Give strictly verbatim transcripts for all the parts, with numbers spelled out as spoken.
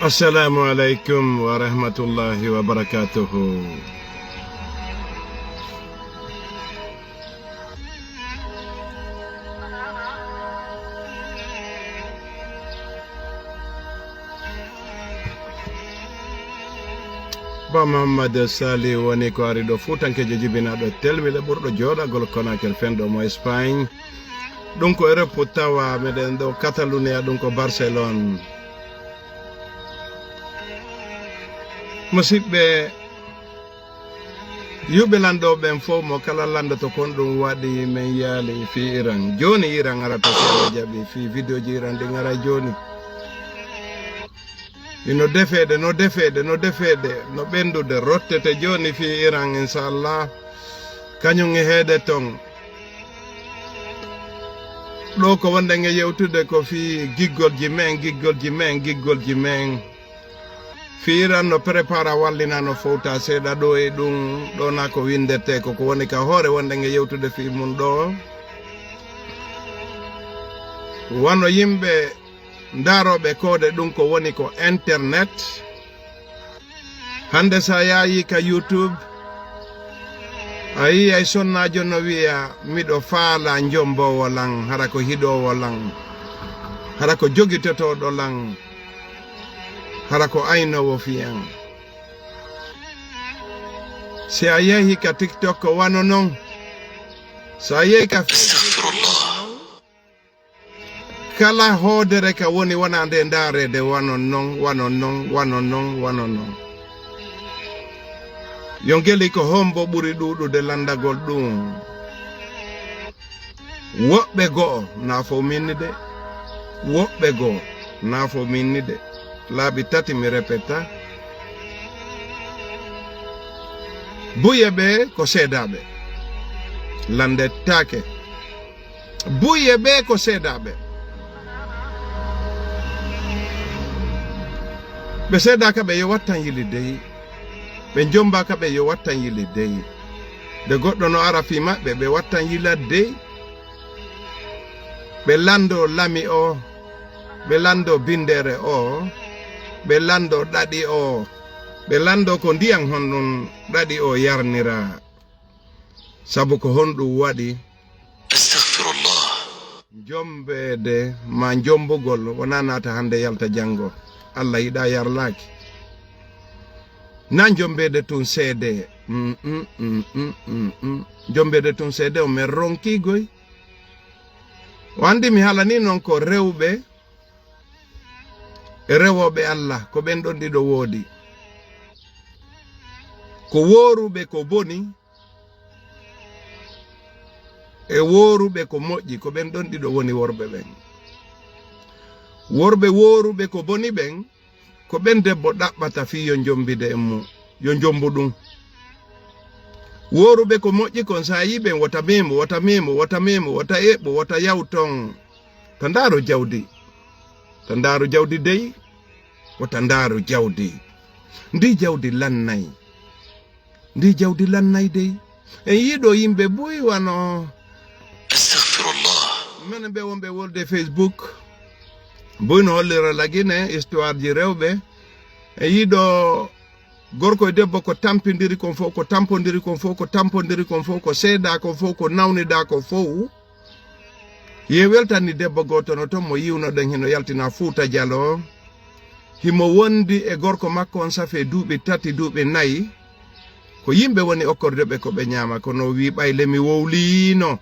Assalamu alaikum wa rahmatullahi wa barakatuhu. Ba Mamadou Sali woni ko ari ɗo fuutankejo jibinaaɗo telwile ɓurɗo jooɗagol Konakel fenɗo mo Espagne. Ɗum ko Europe tawa meɗen ɗo Catalunya, ɗum ko Barcelone. Musidɓe, yuɓe lanɗo ɓen fof mo kala lanɗoto kon ɗum waɗi men yaali fii Iran. Jooni Iran arata seeɗa jaɓi fii vidéo ji Iran ɗin ara jooni. Ino defeede, no defeede, no defeede, no ɓenndude, rottete jooni fii Iran, inchallah. Kañum e heede ton. Ɗo ko wonɗen e yewtude ko fii giggolji men, giggolji men, giggolji men. Fii Iran no prépara wallina no fowta seeɗa ɗo e ɗum, ɗo na ko winndetee ko, ko woni ka hoore wonɗen e yewtude fii mum ɗo. Wano yimɓe ndaarooɓe koode ɗum ko woni ko internet. Hannde so a yaayi ka YouTube, a yiyay sonnaajo no wiya, "Miɗo faala njomboowo lan, hara ko hiɗoowo lan, hara ko jogitotooɗo lan, hara ko aynoowo fiyan." Si a yehi ka TikTok ko wano non, so a yehi ka Facebook, kala hoodere ka woni wona nde ndaareede wano non, wano non, wano non, wano non. Yo ngeli ko hombo ɓuri ɗuuɗude lanndagol ɗum? Woɓɓe go'o, na fow minni de. Woɓɓe go'o, na fow minni de. Laabi tati mi repeta. Buye ɓe ko seedaaɓe. Lanndetaake. Buye ɓe ko seedaaɓe. Ɓe seedaaka ɓe yo wattan yili dey. Ɓe njombaaka ɓe yo wattan yili dey. Nde goɗɗo no ara fii maɓɓe, ɓe wattan yila dey. Ɓe lanndo lami o, ɓe lanndo binndere o, ɓe lanndo ɗaɗi o, ɓe lanndo ko ndiyan honɗun ɗaɗi o yarnira. Sabu ko honɗun waɗi? Astaghfirullah. Njombeede ma njombugol wonaa naata hannde yalta janngo. Allah yiɗaa yarlaaki. Na njombeede tun seede. Mm, mm, mm, mm, mm, mm. Njombeede tun seede o men ronkii goy. O anndi mi haalanii non ko rewɓe e rewooɓe Allah, ko ɓen ɗon ɗiɗo woodi. Ko wooruɓe ko boni, e wooruɓe ko moƴƴi, ko ɓen ɗon ɗiɗo woni worɓe ɓen. Worɓe wooruɓe ko boni ɓen, ko ɓen debbo ɗaɓɓata fii yo njombide e mum, yo njombu ɗum. Wooruɓe ko moƴƴi kon, so a yii ɓen, wota memo, wota memo, wota memo, wota eɓɓo, wota yaw ton. Ta ndaaru jawdi. Ta ndaaru jawdi dey. Wota ndaaru jawdi. Ndi jawdi lannay. Ndi jawdi lannay dey. En yiɗo yimɓe buy wano. Astaghfirullah. Menen ɓe wonɓe wolde Facebook. Buy no hollira lagine, histoire ji rewɓe. En yiɗo gorko e debbo ko tampindiri kon fof, ko tampondiri kon fof, ko tampondiri kon fof, ko seeda kon fof, ko nawnida kon fof. Ye weltanni debbo gooto no ton mo yiwnoɗen hino yaltina Fuuta Jaloo. Himo wondi e gorko makko on safee duuɓi tati, duuɓi nayi. Ko yimɓe woni okkorde ɓe ko ɓe ñaama, kono o wii ɓay le mi wowliino.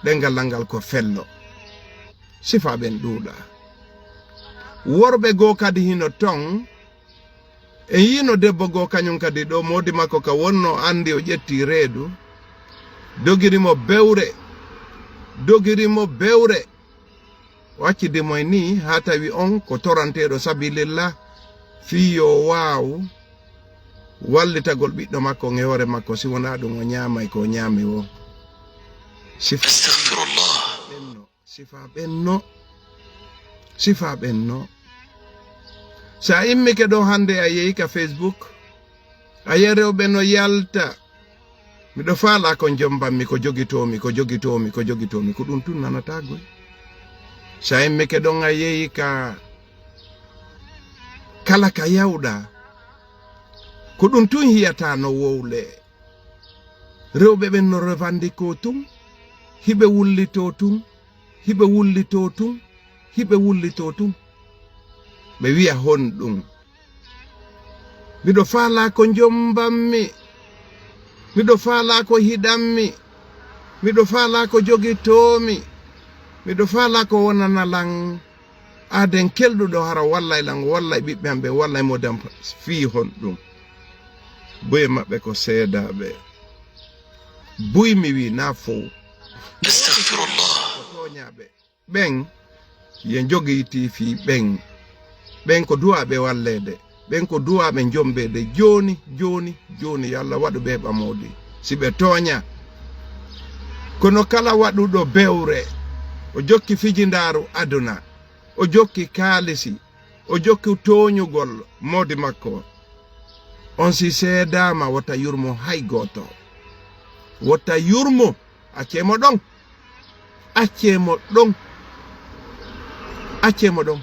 Ɗengal langal ko fello. Sifaa ɓen ɗuuɗa. Worɓe goo kadi hino ton. En yiino debbo goo kañum kadi ɗo moodi makko ka wonno andi o ƴetti reedu. Dogiri mo bewre. Dogiri mo bewre. O accidi mo e nii haa tawi on ko toranteeɗo sabilillah fii yo waaw wallitagol ɓiɗɗo makko on e hoore makko, si wonaa ɗum o ñaamay ko o ñaami woo. Sif-, Astaghfirullah. Sifaa ɓenno. Sifaa ɓenno. So a immike ɗo hannde a yehi ka Facebook, a yi'ay rewɓe no yalta. Miɗo faalaa ko jombammi, ko jogitoomi, ko jogitoomi, ko jogitoomi. Ko ɗum tun nanata goy. So a immike ɗon a yehi ka kala ka yawɗa, ko ɗum tun hiyata no wowle. Rewɓe ɓen no revandikoo tun, hiɓe wullitoo tun, hiɓe wullitoo tun, hiɓe wullitoo tun. Ɓe wi'a honɗum? Miɗo faalaa ko jombammi. Miɗo faalaa ko hiɗammi. Miɗo faalaa ko jogitoomi. Miɗo faalaa ko wonana lan. Aaden kelɗuɗo hara wallay lan, wallay ɓiɓɓe am ɓe, wallay moodi am fii honɗum? Buy e maɓɓe ko seedaaɓe. Buy mi wi na fow. Astaghfirullah. Ko tooñaaɓe. Ɓen, yo jogitii fii ɓen. Ɓen ko duwaaɓe walleede. Ɓen ko duwaaɓe jombeede jooni, jooni, jooni. Yo Allah waɗu ɓe ɓamoodi. Si ɓe tooña. Kono kala waɗuɗo bewre, o jokki fijindaaru aduna, o jokki kaalisi, o jokki tooñugol moodi makko. On si seedaama, wota yurmo hay gooto. Wota yurmo, accee mo ɗon. Accee mo ɗon. Accee mo ɗon.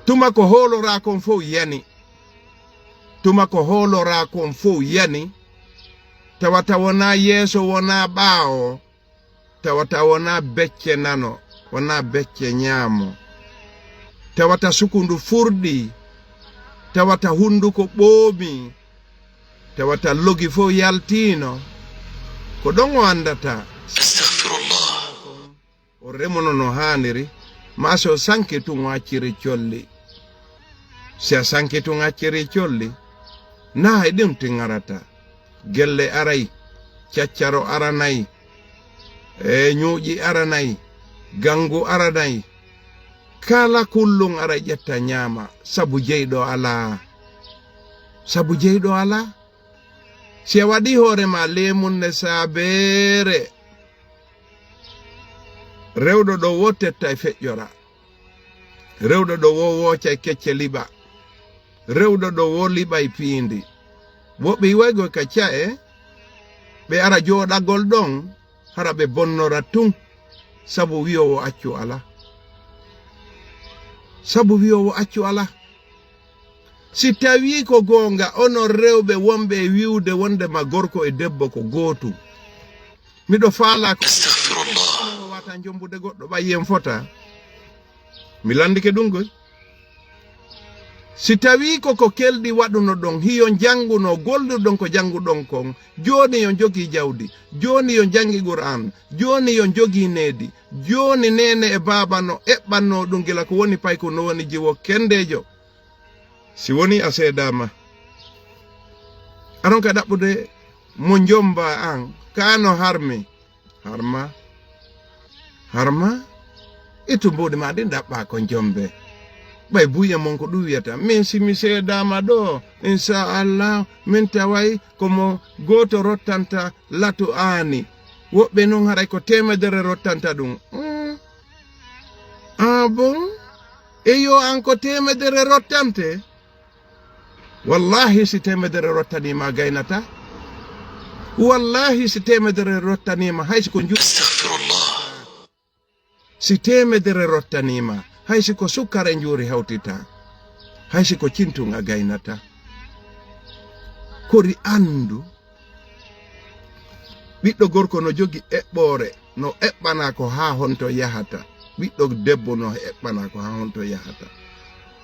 Tuma ko hooloraa kon fow yani. Tuma ko hooloraa kon fow yani. Tawata wonaa yeeso, wonaa ɓaawo. Tawata wonaa becce nano, wonaa becce ñaamo. Tawata sukundu furɗii. Tawata hunduko ɓoomi. Tawata logi fow yaltiino. Ko ɗon o anndata. Astaghfirullah. O remuno no haaniri, maa si o sanki tun o acciri colli. Si a sanki tun acciri colli, na hay ɗum tiŋarata. Gelle aray, caccaro aranay, e ñuuƴi aranay, gangu aranay. Kala kullum aray ƴetta ñaama, sabu jeyɗo alaa. Sabu jeyɗo alaa. Si a waɗii hoore maa leemunne saabeere, rewɗo ɗo woo tettay feƴƴora. Rewɗo ɗo woo woocay kecce liɓa. Rewɗo ɗo woo liɓay piindi. Woɓɓe iwaygo ka ca'e, ɓe ara jooɗagol ɗon, hara ɓe bonnora tun, sabu wi'oowo accu alaa. Sabu wi'oowo accu alaa. Si tawii ko goonga, onon rewɓe wonɓe e wi'ude wondema gorko e debbo ko gootum, miɗo faalaa ko. Astaghfirullah. Wata jombude goɗɗo, ɓay en fota. Mi lanndike ɗum goy. Si tawii ko ko kelɗi waɗunoɗon, hiyo njanngunoo, golluɗon ko jannguɗon kon, jooni yo njogii jawdi, jooni yo njanngi Qur'aan, jooni yo njogii needi, jooni neene e baaba no eɓɓannoo ɗum gila ko woni payko no woni jiwo kenndeejo. Si wonii a seedaama, aron ka ɗaɓɓude mo njombaa an, ka no harmi. Harma. Harma. Ittu mbuuɗi maa ɗin ɗaɓɓaa ko njombe. Ɓay buy e mon ko ɗum wiyata. Min si mi seedaama ɗoo, inchallah, min taway ko mo gooto rottanta latu aani. Woɓɓe nun haray ko teemedere rottanta ɗum. Mm. Ah bon? Eyo, an ko teemedere rottante? Wallahi, si teemedere rottaniima a gaynata. Wallahi, si teemedere rottaniima, hay si ko nju-, Astaghfirullah. Si teemedere rottaniima, hay si ko sukkara e njuuri hawtita, hay si ko cintun a gaynata. Kori anndu, ɓiɗɗo gorko no jogi eɓɓoore, no eɓɓanaa ko haa honto yahata. Ɓiɗɗo debbo no eɓɓanaa ko haa honto yahata.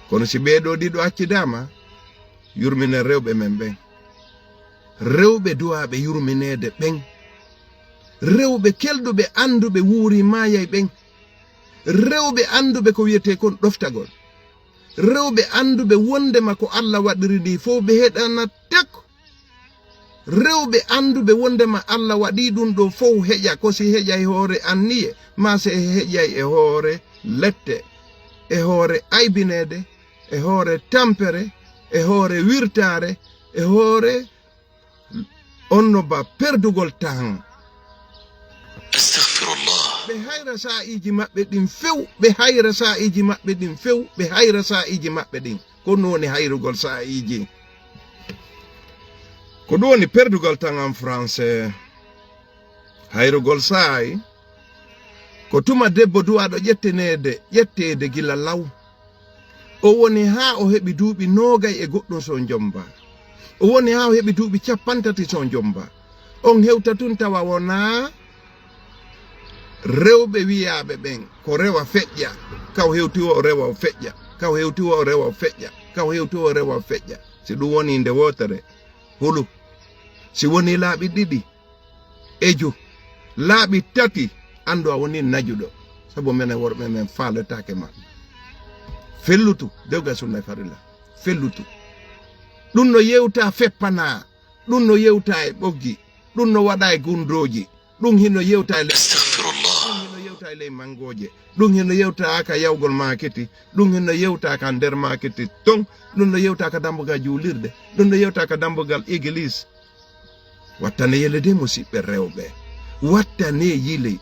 Kono si ɓee ɗoo ɗiɗo accidaama, yurminen rewɓe men ɓen. Rewɓe duwaaɓe yurmineede ɓen. Rewɓe kelɗuɓe annduɓe wuuri maayay ɓen. Rewɓe annduɓe ko wiyetee kon ɗoftagol. Rewɓe annduɓe wondema ko Alla waɗiri nii fow ɓe heɗana tek. Rewɓe annduɓe wondema Alla waɗii ɗum ɗoo fow heƴa, ko si heƴa e hoore anniye, maa si heƴay e hoore lette, e hoore aybineede, e hoore tampere, e hoore wirtaare, e hoore on no ba perdugol tan. Astaghfirullah. Ɓe hayra saa'iiji maɓɓe ɗin few, ɓe hayra saa'iiji maɓɓe ɗin few, ɓe hayra saa'iiji maɓɓe ɗin. Ko ɗum woni hayrugol saa'iiji. Ko ɗum woni perdugol tan en français. Hayrugol saa'i. Ko tuma debbo duwaaɗo ƴetteneede, ƴetteede gila law. O woni haa o heɓi duuɓi noogay e goɗɗum so jombaa. O woni haa o heɓi duuɓi cappanɗe tati so jombaa. On hewta tun tawa wonaa rewɓe wiyaaɓe ɓen ko rewa feƴƴa. Kaw hewti o rewa o feƴƴa. Kaw hewti o rewa o feƴƴa. Kaw hewti o rewa o feƴƴa. Si ɗum woni nde wootere, hulu. Si woni laaɓi ɗiɗi, eju. Laaɓi tati, anndu a woni najuɗo. Sabu menen worɓe men faaletaake ma. Fellutu, dewgal sunna e farilla. Fellutu. Ɗum no yewta feppanaa. Ɗum no yewta e ɓoggi. Ɗum no waɗa e gundooji. Ɗum hino yewta e le-, Astaghfirullah. Ɗum hino yewta e ley mangooje. Ɗum hino yewta ka yawgol maakiti. Ɗum hino yewta ka nder maakiti ton. Ɗum no yewta ka dambugal juulirde. Ɗum no yewta ka dambugal église. Wattane yele de, musiɓɓe rewɓe. Wattane yile.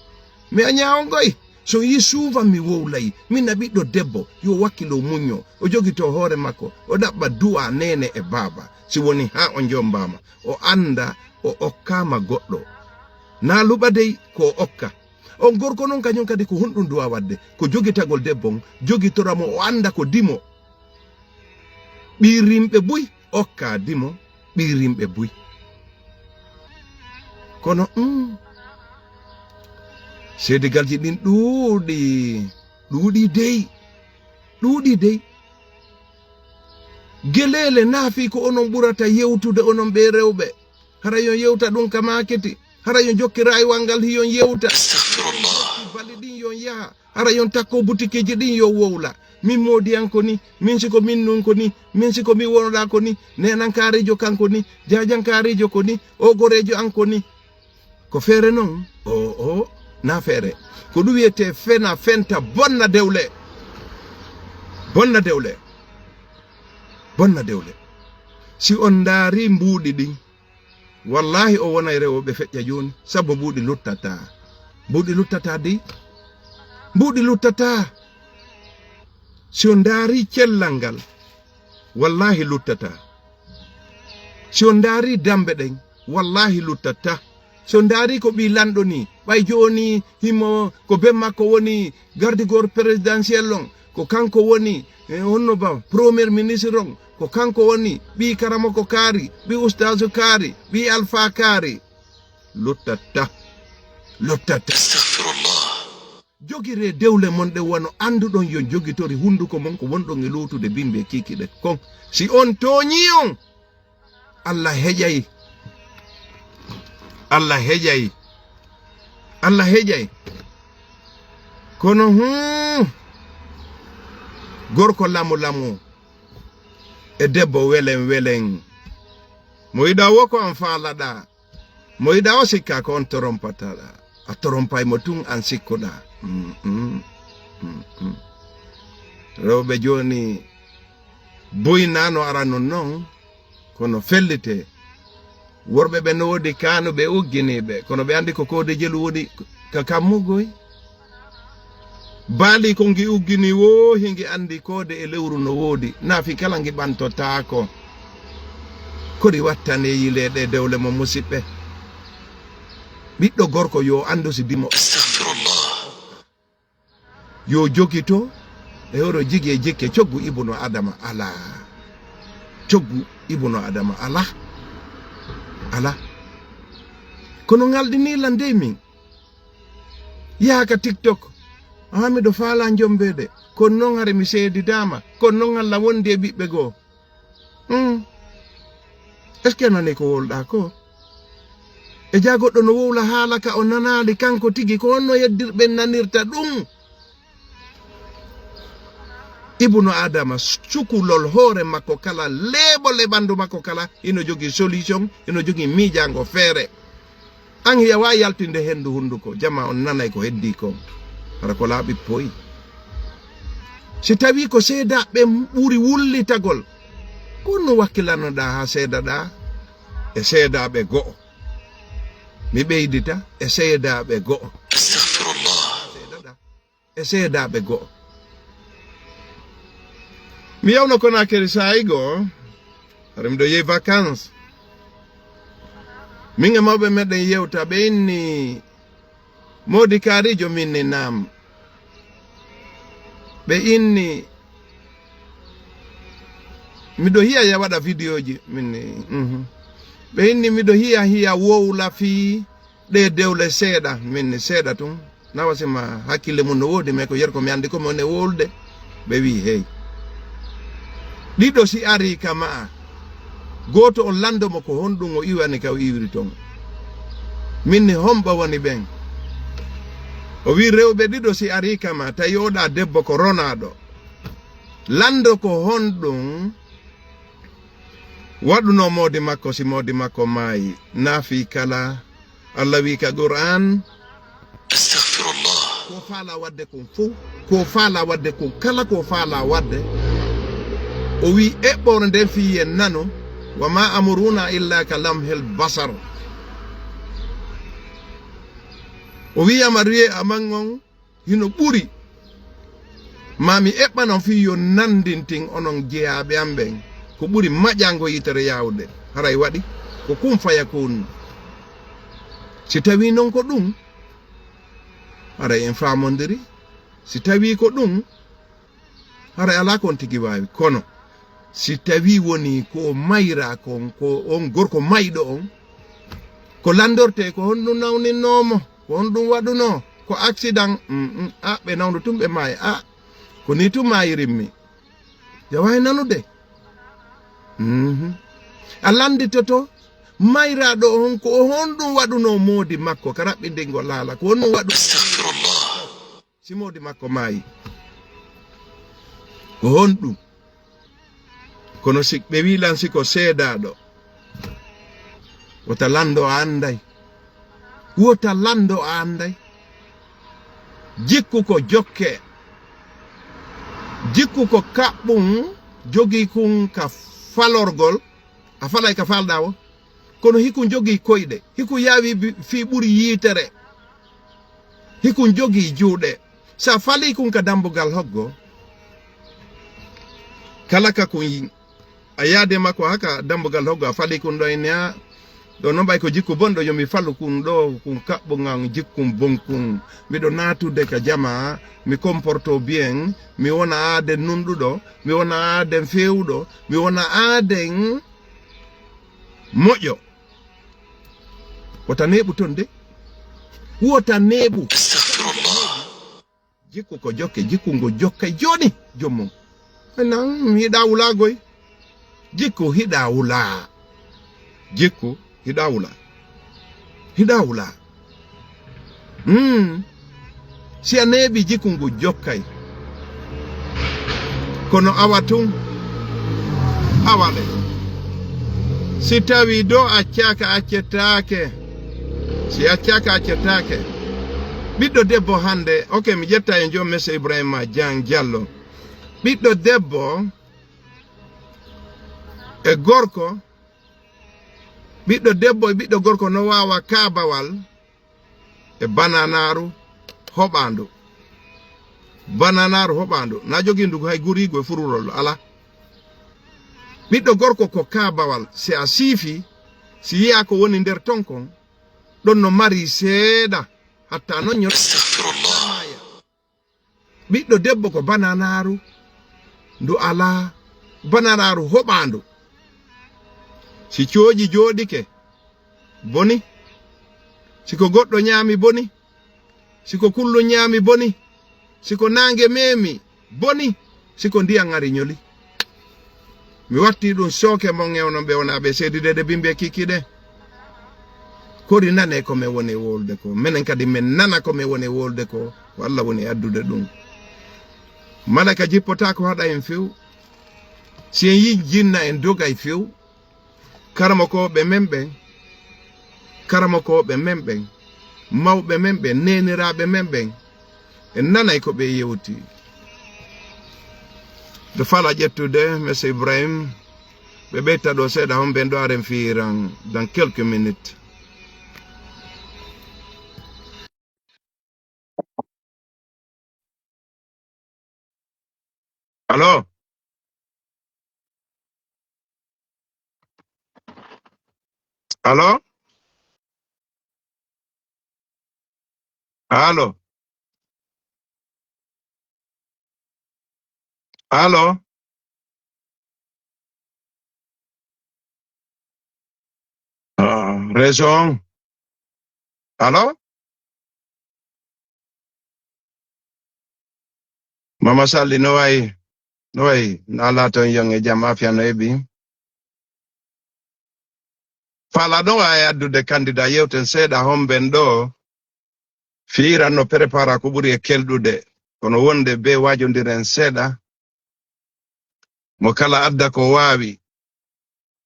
Mi a ñaawon goy. So yi suuvan mi wowlay. Min na ɓiɗɗo debbo. Yo wakkilo muñño. O jogito hoore makko. O ɗaɓɓa du'a neene e baaba. Si woni haa o jombaama. O annda o okkaama goɗɗo. Naa luɓa dey ko o okka. On gorko non kañum kadi ko honɗum du'a wadde? Ko jogitagol debbo on, jogitora mo o annda ko dimo. Ɓii rimɓe buy, okka dimo, ɓii rimɓe buy. Kono, mm, seedigalji ɗin ɗuuɗi, ɗuuɗi dey, ɗuuɗi dey. Geleele naafi ko onon ɓurata yewtude onon ɓee rewɓe. Hara yon yewta ɗum ka maakiti. Hara yon jokki raaywal ngal hiyon yewta. Astaghfirullah. Bali ɗin yon yaha. Hara yon takko butikiji ɗin yo wowla. Min moodiyan ko ni, min siko min nun ko ni, min siko min wonoɗa ko ni, nenankaarijo kanko ni, jaajankaarijo ko ni, o goreejo an ko ni. Ko feere non, o, o, na feere. Ko ɗum wiyetee fena, fenta, bonna dewle. Bonna dewle. Bonna dewle. Si on ndaari mbuuɗi ɗin, wallaahi o wonay rewooɓe feƴƴa jooni, sabu mbuuɗi luttataa. Mbuuɗi luttataa dey. Mbuuɗi luttataa. Si on ndaari cellal ngal, wallaahi luttataa. Si on ndaari dambe ɗen, wallaahi luttataa. Si on ndaari ko ɓii lanɗo ni, ɓay jooni himo ko ben makko woni gardigor présidentiel on, ko kanko woni, eh, honno ba, premier ministre on, ko kanko woni ɓii karamoko kaari, ɓii ustaasu kaari, ɓii alfaa kaari. Luttataa. Luttataa. Astaghfirullah. Jogiree dewle mon ɗen wano annduɗon yon jogitori hunnduko mon ko wonɗon e luutude bimbi e kiikiiɗe kon. Si on tooñii on, Allah heƴay. Allah heƴay. Allah heƴay. Kono, hmm, gorko lamu lamu e debbo welen welen. Mo yiɗa wo ko an faalaɗaa. Mo yiɗa o sikka ko on torompataɗa. A torompay mo tun an sikkuɗa. Mm, mm, mm, mm. Rewɓe jooni buy na no ara non non, kono fellite. Worɓe ɓe no woodi kaanuɓe ugginiiɓe, kono ɓe anndi ko koode jelu woni ka kammugoy. Baali ko ngi uggini wo, hingi anndi koode e lewru no woodi, naafi kala ngi ɓantotaako. Kori wattane yileeɗe dewle mo musiɓɓe. Ɓiɗɗo gorko yo anndu si dimo. Astaghfirullah. Yo jogito e hoto jigi e jikke coggu Ibnu Adama alaa. Coggu Ibnu Adama alaa. Alaa. Kono ngalɗini lan dey min. Yaha ka TikTok. Haa miɗo faalaa njombeede. Kono non hare mi seedidaama. Kono non Alla wondi e ɓiɓɓe goo. Hmm. Est-ce que a nani ko wowlɗaa ko? E jaa goɗɗo no wowla haala ka o nanaali kanko tigi, ko honno yeddirɓe nanirta ɗum? Ibnu Adama, cukulol hoore makko kala, leeɓol e ɓanndu makko kala, hino jogii solution, hino jogii miijaango feere. An hiya waawi yaltinde henndu hunnduko, jama on nanay ko heddii kon. Hara ko laaɓi poyi. Si tawii ko seedaaɓe ɓuri wullitagol, ko honno wakkilanoɗaa haa seedaɗaa e seedaaɓe go'o? Mi ɓeydita e seedaaɓe go'o. Astaghfirullah. Seedaɗaa. E seedaaɓe go'o. Mi yawno Konaakiri saa'i go'o, hara miɗo yehi vacances. Min e mawɓe meɗen yewta, ɓe inni, "Moodi Kaarijo?" Min ni, "Naam." Ɓe inni, "Miɗo hiya ya waɗa vidéoji." Min ni, "Mhm." Ɓe inni, "Miɗo hiya, hiya wowla fii ɗee dewle seeɗa." Min ni, "Seeɗa tun. Na wasi ma hakkille mun no woodi, mais ko yer ko mi anndi ko mi woni e wowlude." Ɓe wi'i, "Hey." Ɗiɗo si arii ka ma'a, gooto on lanndo mo ko honɗun o iwani ka o iwri ton. Min ni, "Homɓe woni ɓen?" O wi'i, "Rewɓe ɗiɗo si arii ka ma'a, tawi oɗa debbo ko ronaaɗo. Lanndo ko honɗun waɗunoo moodi makko si moodi makko maayi, naa fii kala." Alla wi'i ka Qur'aan, Astaghfirullah. Ko faalaa waɗde kon fow, ko faalaa waɗde kon kala, ko faalaa waɗde. O wi'i eɓɓoore nden fii yen nanu, "Wa ma amruna illa ka lamhil basar." O wi'i ama ruye aman on, hino ɓuri. Ma mi eɓɓanon fii yo nanndintin onon jeyaaɓe am ɓen ko ɓuri maƴango yitere yaawude. Haray waɗi ko kun faya kun. Si tawii non ko ɗun, haray en faamondiri. Si tawii ko ɗun, haray alaa kon tigi waawi. Kono si tawii wonii ko o mayraa kon, ko on gorko mayɗo on, ko lanndortee ko honɗun nawninnoo mo, ko honɗun waɗunoo, ko accident, mm, mm, a, ɓe nawndo tun ɓe maayi, a, ko nii tun maayirimmi. Yaway nanude. Mhm. A lannditoto mayraaɗo on ko honɗun waɗunoo moodi makko ka raɓɓindingo laala, ko honɗun waɗu. Astaghfirullah. Si moodi makko maayi, ko honɗun? Kono si ɓe wi'i lan si ko seedaaɗo, wota lanndo a annday. Wota lanndo a annday. Jikku ko jokke. Jikku ko kaɓɓun jogii kun ka falorgol. A falay ka falɗaa wo. Kono hikun jogii koyɗe, hikun yaawi bi-, fii ɓuri yiitere, hikun jogii juuɗe. Sa falii kun ka dambugal hoggo, kala ka kun yi-, a yaade makko haa ka dambugal hoggo, a falii kun ɗo ene, a, ɗo non ɓay ko jikku bonɗo, yo mi falu kun ɗo, kun kaɓɓo ngan jikkun bon kun. Miɗo naatude ka jamaa, mi comporto bien, mi wona aaden nunɗuɗo, mi wona aaden feewuɗo, mi wona aaden moƴƴo. Wota neeɓu ton de. Wota neeɓu. Astaghfirullah. Jikku ko jokke, jikku ngo jokkay jooni joom mum. Nan mi hiɗa wulaa goy. Jikku hiɗa wulaa. Jikku hiɗa wulaa. Hiɗa wulaa. Hmm. Si a neeɓi jikku ngu jokkay. Kono awa tun. Awa le. Si tawi do accaka accetaake. Si accaka accetaake. Ɓiɗɗo debbo hannde, ok, mi ƴetta e joom Monsieur Ibrahima Dieng Diallo. Ɓiɗɗo debbo e gorko, ɓiɗɗo debbo e ɓiɗɗo gorko no waawa kaabawal e bananaaru hoɓaandu. Bananaaru hoɓaandu. Na jogii ndu hay guriigu e fururol alaa. Ɓiɗɗo gorko ko kaabawal, si a siifi, si yi'aa ko woni nder ton kon, ɗon no mari seeɗa, hatta non ño-, Astaghfirullah. Ɓiɗɗo debbo ko bananaaru ndu alaa, bananaaru hoɓaandu. Si cooƴi jooɗike, boni. Si ko goɗɗo ñaami, boni. Si ko kullu ñaami, boni. Si ko naange meemi, boni. Si ko ndiyan ari, ñoli. Mi watti ɗum sooke mon e onon ɓe wonaa ɓe seedide de bimbi e kikkiɗe. Kori nane ko men woni e wowlude ko. Menen kadi men nana ko men woni e wowlude ko. Ko Alla woni e addude ɗum. Malaka jippotaako haɗa en few. Si en yii jinna en dogay few. Karamokooɓe men ɓen, karamokooɓe men ɓen, mawɓe men ɓen, neeniraaɓe men ɓen, en nanay ko ɓe yewti. Nde fala ƴettude, Monsieur Ibrahim, ɓe ɓeyta ɗo seeɗa, homɓe ɗo aren fiiran dans quelques minutes. Allo? Allo? Allo? Allo? Ah, réseau on. Allo? Mama Salli, no wayi? No wayi? Na laaton yon e jam, afiya no ebi? Fala ɗon waawi addude kandida yewten seeɗa homben ɗo. Fiira no prepara ko ɓuri e kelɗude. Kono wonde be waajondiren seeɗa. Mo kala adda ko waawi.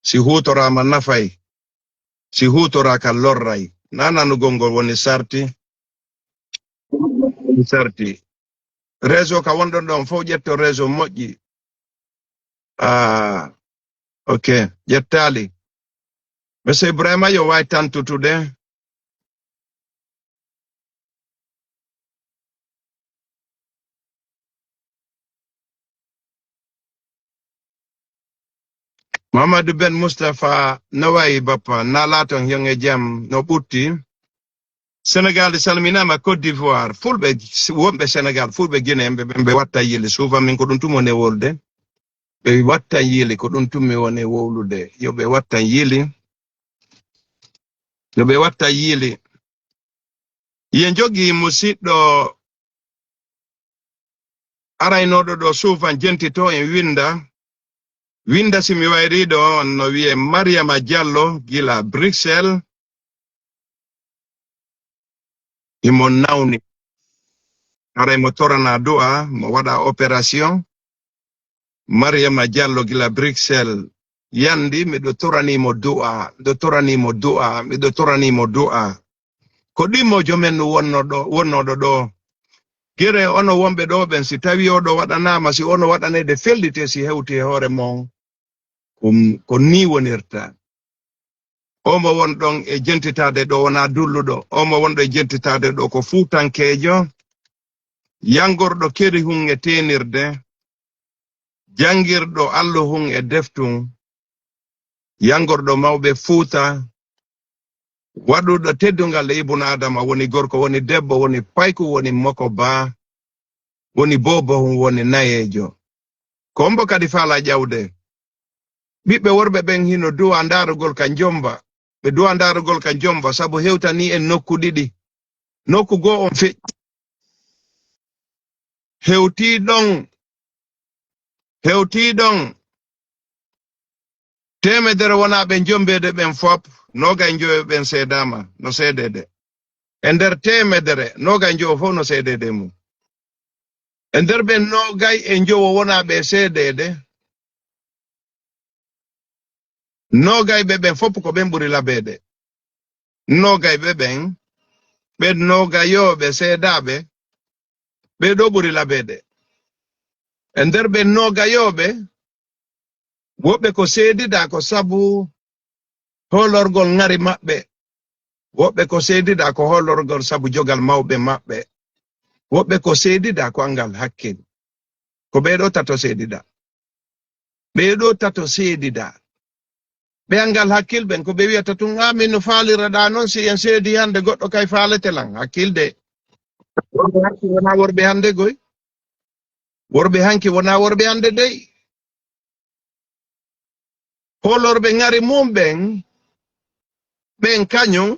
Si huutoraama nafay. Si huutoraaka lorray. Na nanugol ngol woni sarti. Woni sarti. Réseau ka wonɗon ɗon fof ƴetto réseau moƴƴi. Ah, ok. Ƴettaali. Monsieur Ibrahima yo wawi tantutude. Mamadou Ben Moustapha, no wayi bappa? Na laaton yon e jam, no ɓutti? Sénégal salminaama, Côte d'Ivoire, fulɓe wonɓe Sénégal, fulɓe Guinée, ɓe, ɓe, ɓe watta yili. Souvent min ko ɗum tumi woni e wowlude. Ɓe wattan yili, ko ɗum tumi woni e wowlude. Yo ɓe wattan yili. Yo ɓe wattan yili. Yen jogii musiɗɗo araynooɗo ɗo souvent jentito en winda. Winda si mi wayri ɗo, on no wi'e Mariama Diallo gila Bruxelles. Himo nawni. Haray mo torana du'a, mo waɗa opération. Mariama Diallo gila Bruxelles. Yandi, miɗo torani mo du'a, miɗo torani mo du'a, miɗo torani mo du'a. Ko ɗimmo jomen no wonno ɗo, wonnoɗo ɗo. Gere ono wonɓe ɗo ɓen, si tawi oɗo waɗanama, si ono waɗanede fellite, si hewti e hoore mon, ko, ko ni wonirta. O mo won ɗon e jentitaade ɗo wona dulluɗo. O mo wonɗo e jentitaade ɗo ko fuutankeejo, yangorɗo keri hun e teenirde, jangirɗo alluhun e deftun, yangorɗo mawɓe Fuuta, waɗuɗo teddungal e Ibun Adama, woni gorko, woni debbo, woni payku, woni moko baa, woni boobohun, woni nayeejo. Ko ombo kadi faala ƴawde. Ɓiɓɓe worɓe ɓen hino duwa ndaarugol ka njomba. Ɓe duwa ndaarugol ka njomba sabu hewtanii en nokku ɗiɗi. Nokku goo on feƴƴi. Hewtii ɗon, hewtii ɗon. Teemedere wonaa ɓe njombeede ɓen fop, noogay njoyo ɓen seedaama, no seedeede. E nder teemedere, noogay njowo fof no seedeede e mum. E nder ɓen noogay e njowo wonaa ɓe seedeede, noogay ɓe ɓen fof ko ɓen ɓuri labeede. Noogay ɓe ɓen, ɓen noogayooɓe seedaaɓe, ɓee ɗoo ɓuri labeede. E nder ɓen noogayooɓe, woɓɓe ko seedidaa ko sabu hoolorgol ŋari maɓɓe. Woɓɓe ko seedidaa ko hoolorgol sabu jogal mawɓe maɓɓe. Woɓɓe ko seedidaa ko angal hakkil. Ko ɓee ɗoo tato seedidaa. Ɓee ɗoo tato seedidaa. Ɓe angal hakkil ɓen, ko ɓe wi'ata tun, "Ah, min no faaliraɗaa non, si en seedi hannde, goɗɗo kay faalete lan." Hakkil de. Worɓe hanki wonaa worɓe hannde goy. Worɓe hanki wonaa worɓe hannde dey. Hoolorɓe ŋari mum ɓen, ɓen kañum,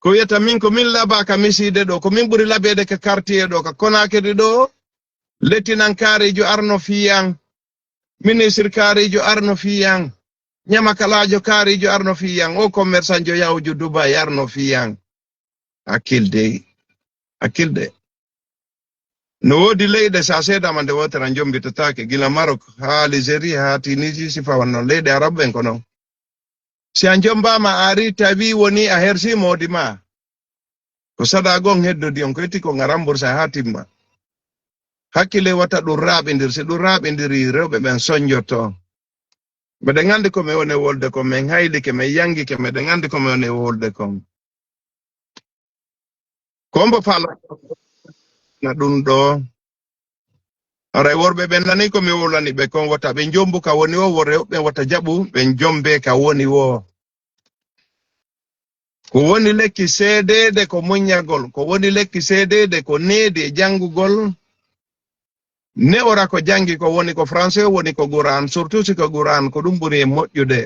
ko wiyata min ko min labaa ka misiide ɗo, ko min ɓuri labeede ka quartier ɗo, ka Konaakiri ɗo, lettinankaariijo arno fii an, ministirkaariijo arno fii an, ñamakalaajo kaariijo arno fii an, o commerçantjo yawjo Dubai arno fii an. Hakkil dey, hakkil de. No woodi leyɗe, so a seedaama nde wootere, a njombitotaake, gila Maroc haa Algérie haa Tunisie, sifa wan non. Leyɗe Arabu ɓen ko non. Si a njombaama, a ari tawi woni a hersi moodi ma, ko saɗa gon heddodi on, ko itti ko nga remboursa haa timma. Hakkile wata ɗum raaɓindir. Si ɗum raaɓindiri, rewɓe ɓen sonjoto. Meɗen anndi ko mi woni wolde kon, min haylike, min yangike, meɗen anndi ko mi woni wolde kon. Ko mbo faala na ɗum ɗo. Aray worɓe ɓen nani ko mi wolani ɓe kon, wata ɓe njombu ka woni o, worɓe ɓen wata jaɓu, ɓe njombe ka woni o. Ko woni lekki seedeede ko muññagol, ko woni lekki seedeede ko needi e janngugol. Ne'ora ko janngi ko woni ko français, woni ko Qur'an, surtout si ko Qur'an, ko ɗum ɓuri e moƴƴude.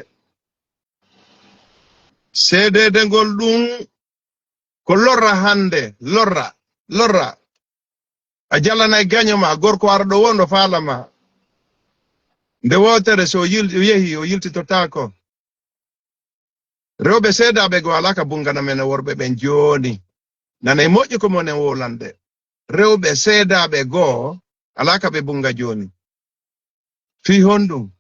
Seedeede ngol ɗum ko lorra hannde, lorra, lorra. A jalanay gaño ma, gorko ara ɗo wonɗo faala ma. Nde wootere so yil-, yehi, o yiltitotaako. Rewɓe seedaaɓe goo alaa ka bunngana men e worɓe ɓen jooni. Nana e moƴƴi ko monen wowlande. Rewɓe seedaaɓe goo alaa ka ɓe bunnga jooni. Fii honɗum?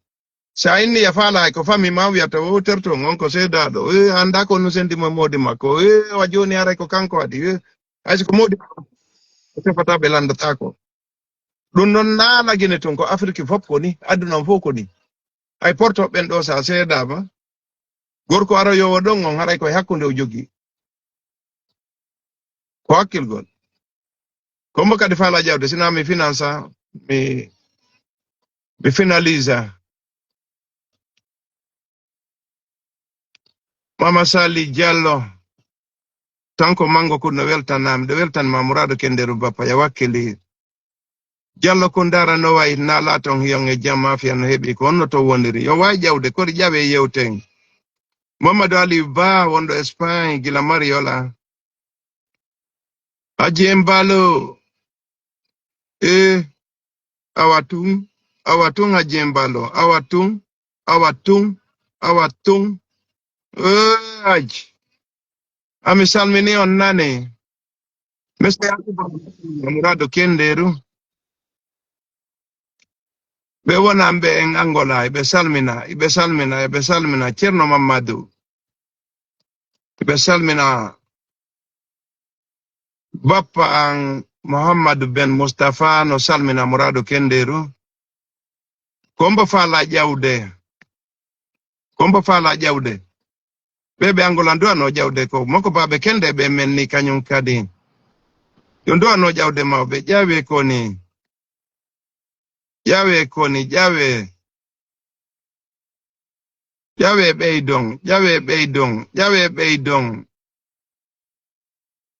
Sa inni a faala hay ko fami ma wiyata o terto on ko seedaaɗo. E annda ko no sendi mo moodi makko. E wa jooni haray ko kanko adi. E hay so ko moodi makko. O tefata ɓe lanndataako. Ɗum noon naana Gine tun ko Afirki fof ko ni, aduna on fof ko ni. Hay porto ɓen ɗo sa seedaama, gorko aroyowo ɗon on haray koye hakkunde o jogii. Ko hakkilgol. Kombo kadi faala jawde, sina mi finansa, mi, mi finalisa. Mama Sali Diallo, tan ko mango kun no weltanaa, miɗo weltan ma Murado Kenderu Bappa, ya wakkili. Diallo kun dara no wayi, na laaton hiyon e jam, maafiya no heɓi, ko honno to woniri? Yo waay ƴawde, kori ƴawe yewten. Mamadou Aliou Ba, wonɗo Espagne, gila Mariola. Hajji Embalo, e, awa tun, awa tun Hajji Embalo, awa tun, awa tun, awa tun. E, Hajji. Ami salmini on nane. Monsieur Yakuba Murado Kenderu. Ɓe wonanɓe en Angola, iɓe salmina, iɓe salmina, iɓe salmina. Ceerno Mamadou. Iɓe salmina bappa an Muhammadu Ben Mustafa no salmina Murado Kenderu. Kombo faala ƴawde. Kombo faala ƴawde. Ɓe ɓe Angola duwano ƴawde ko moko baɓe kende ɓe men ni kañum kadi. Yo duwano ƴawde mawɓe. Ƴawe koni. Ƴawe koni, ƴawe. Ƴawe ɓeydon, ƴawe ɓeydon, ƴawe ɓeydon.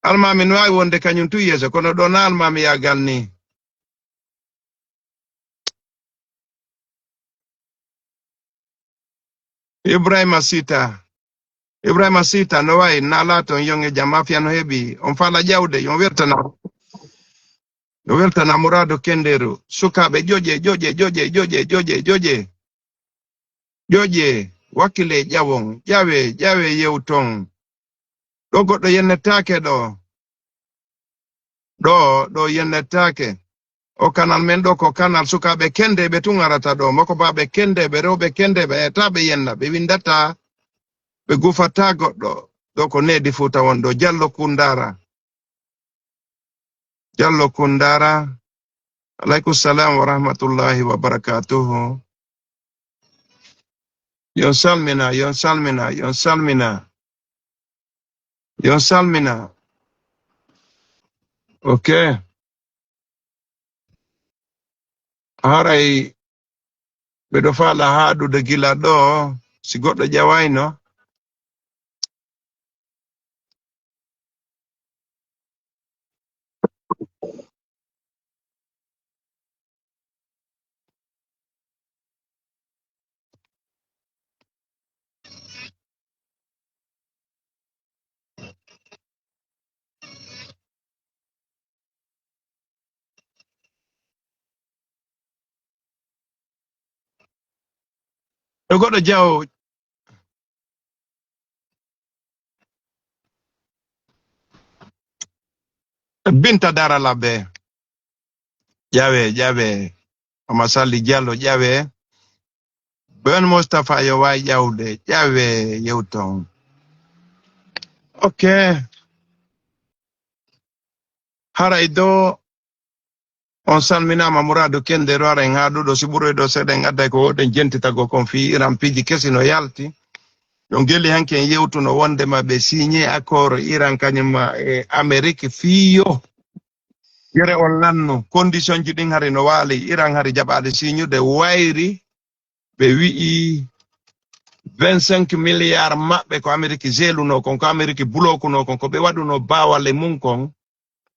Almaami no waawi wonde kañum tun yeeso, kono ɗo na almaami yaagal ni. Ibrahima Sita. Ibrahima Sita no wayi na laaton yon e jam, afiya no heɓi. On faala ƴawde, yon weltana. Yon weltana Murado Kenderu. Sukaaɓe ƴoƴe, ƴoƴe, ƴoƴe, ƴoƴe, ƴoƴe, ƴoƴe. Ƴoƴe, wakkile ƴawon, ƴawe, ƴawe yewton. Ɗo goɗɗo yennetaake ɗo. Ɗo, ɗo yennetaake. O kanal men ɗo ko kanal sukaaɓe kendeeɓe tun arata ɗo. Moko baaɓe kendeeɓe, rewɓe kendeeɓe, e taa ɓe yenna, ɓe winndata, ɓe gufata goɗɗo. Ɗo ko needi Fuuta won ɗo, Jallo Kundara. Jallo Kundara. Aleykum salam wa rahmatullahi wa barakatuhu. Yon salmina, yon salmina, yon salmina. Yon salmina. Ok. Haray ɓeɗo faala haaɗude gila ɗo, si goɗɗo ƴawayno. E goɗɗo jaw Binta Dara Labbe. Ƴawe, ƴawe. Mama Sali Diallo, ƴawe. Ben Mustapha yo waay ƴawde, ƴawe yewton. Ok. Haray do on salminaama Murado Kende Roara en haa ɗuɗo si ɓuroy ɗo seeɗa en adday ko woɗen jentitago kon fii Iran piiji kesi no yalti. Ɗon geli hanki en yewtuno wondema ɓe signé accord Iran kañum e Amérique fii yo yere on lannu condition ji ɗin hari no waali Iran hari jaɓaali signude wayri ɓe wi'i Vingt-cinq milliards maɓɓe ko Ameriki jeelunoo kon, ko Ameriki bulookunoo kon, ko ɓe waɗunoo baawalle mum kon,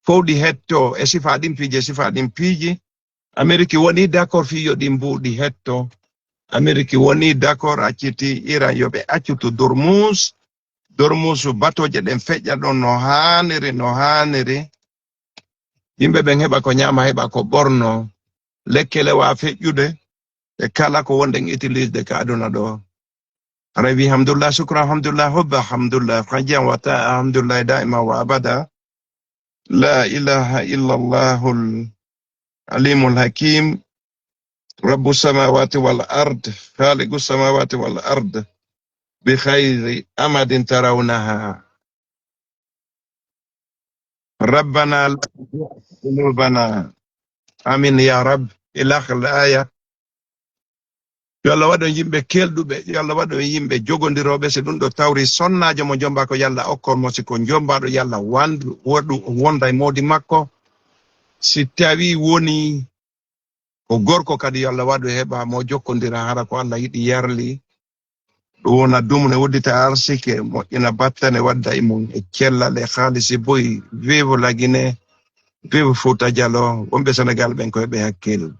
fow ɗi hettoo e sifaa ɗin piiji, e sifaa ɗin piiji. Ameriki wonii d'accord fii yo ɗin mbuuɗi hettoo. Ameriki wonii d'accord acciti Iran yo ɓe accutu Dormus. Dormus batooje ɗen feƴƴa ɗon no haaniri, no haaniri. Yimɓe ɓen heɓa ko ñaama, heɓa ko ɓornoo. Lekkele waa feƴƴude e kala ko wonɗen utilisde ka aduna ɗoo. Aɗa wi'i, "Hamdulillah, shukran, hamdulillah, hubba, hamdulillah, rajan wa ta'a, hamdulillah, da'ima wa abada. La ilaha illa Allahul alimul hakim, rabbu samawati wal ard, khaliqu samawati wal ard, bi khayri amadin tarawnaha. Rabbana la tuzigh qulubana." Amin ya Rabb. Ila akhir al aya. Yo Allah waɗu en yimɓe kelɗuɓe, yo Allah waɗu en yimɓe jogondirooɓe. Si ɗum ɗo tawri sonnaajo mo jomba ko, yo Allah okkor mo, si ko jombaaɗo, yo Allah wandu, waɗu wonda e moodi makko. Si tawi woni ko gorko kadi, yo Allah waɗu heɓa mo jokkondira, hara ko Allah yiɗi yarli. Ɗum wona dumne, uddita arsike, moƴƴina battane, wadda e mum e cellal e haalisi boy. Vive la Guinée, vive Fouta Djallon, wonɓe Sénégal ɓen ko heɓe hakkil.